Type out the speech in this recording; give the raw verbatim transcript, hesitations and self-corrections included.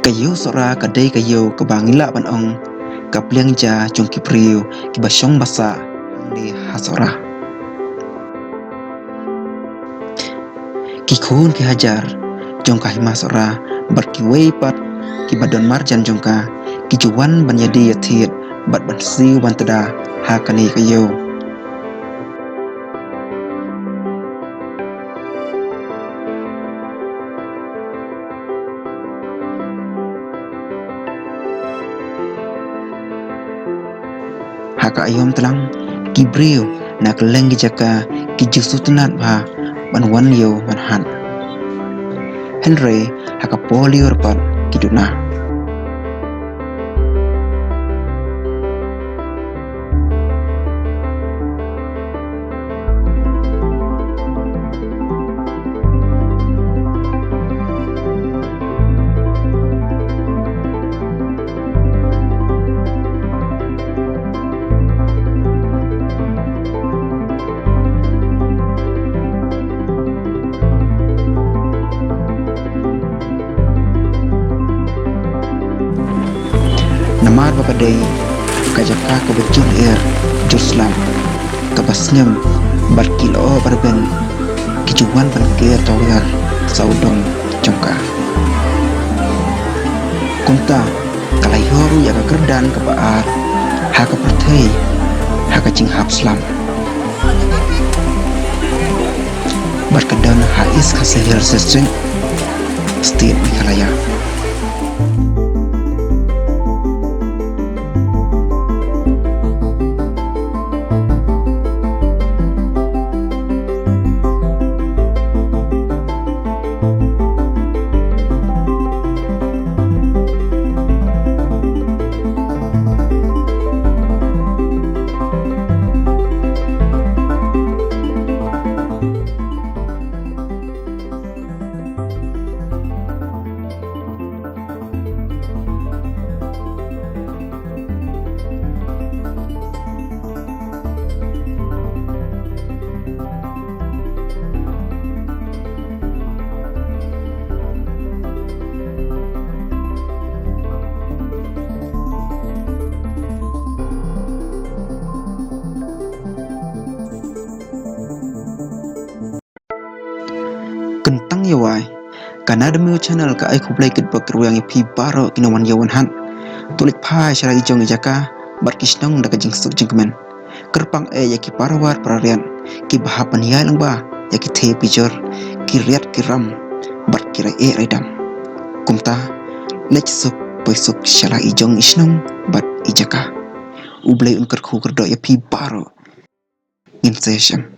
Ka ïew Sohra ka dei ka ïew kaba ngi lah ban ong ka pliang ja jong ki briew kiba shong ba sah hangne ha Sohra. Ki khun ki hajar jong ka Hima Sohra bad kiwei pat kiba don marjan jong ka ki ju wan ban ïadie ïathied bad ban siew ban tda ha kane ka ïew. Ha ka aïom tlang, ki briew na kylleng ki jaka ki ju sngewtynnat bha ban wan ïew ban hat. Hynrei ha ka por lyiur pat ki duna. Namar ba ka dei ka jaka kaba jur lyer, jur slap, kaba sngem bad ki lyoh ba rben ki ju wan ban ker tawiar sa u dong jong ka. Kumta ka la ïoh ruh ïa ka kyrdan kaba ar ha ka pyrthei ha ka jinghap slap. Bad ka don ha East Khasi Hills District, State Meghalaya. Kyntang ïa wai, ka Nadmiu Channel ka ai khublei kyrpad kyrwiang ïa phi baroh ki nongwan ïew wan hat. To leit phai sha la i jong i jaka bad ki shnong da ka jingsuk jingkmen. Kyrpang eh ïa ki para war para riat kiba hap ban ïai lyngba ïa ki thei pijor, ki riat ki ram bad ki rai eh rai dam. Kumta leit suk poi suk sha la i jong i shnong bad i jaka. U Blei un kyrkhu kyrdoh ïa phi baroh. Ngin sa ïashem.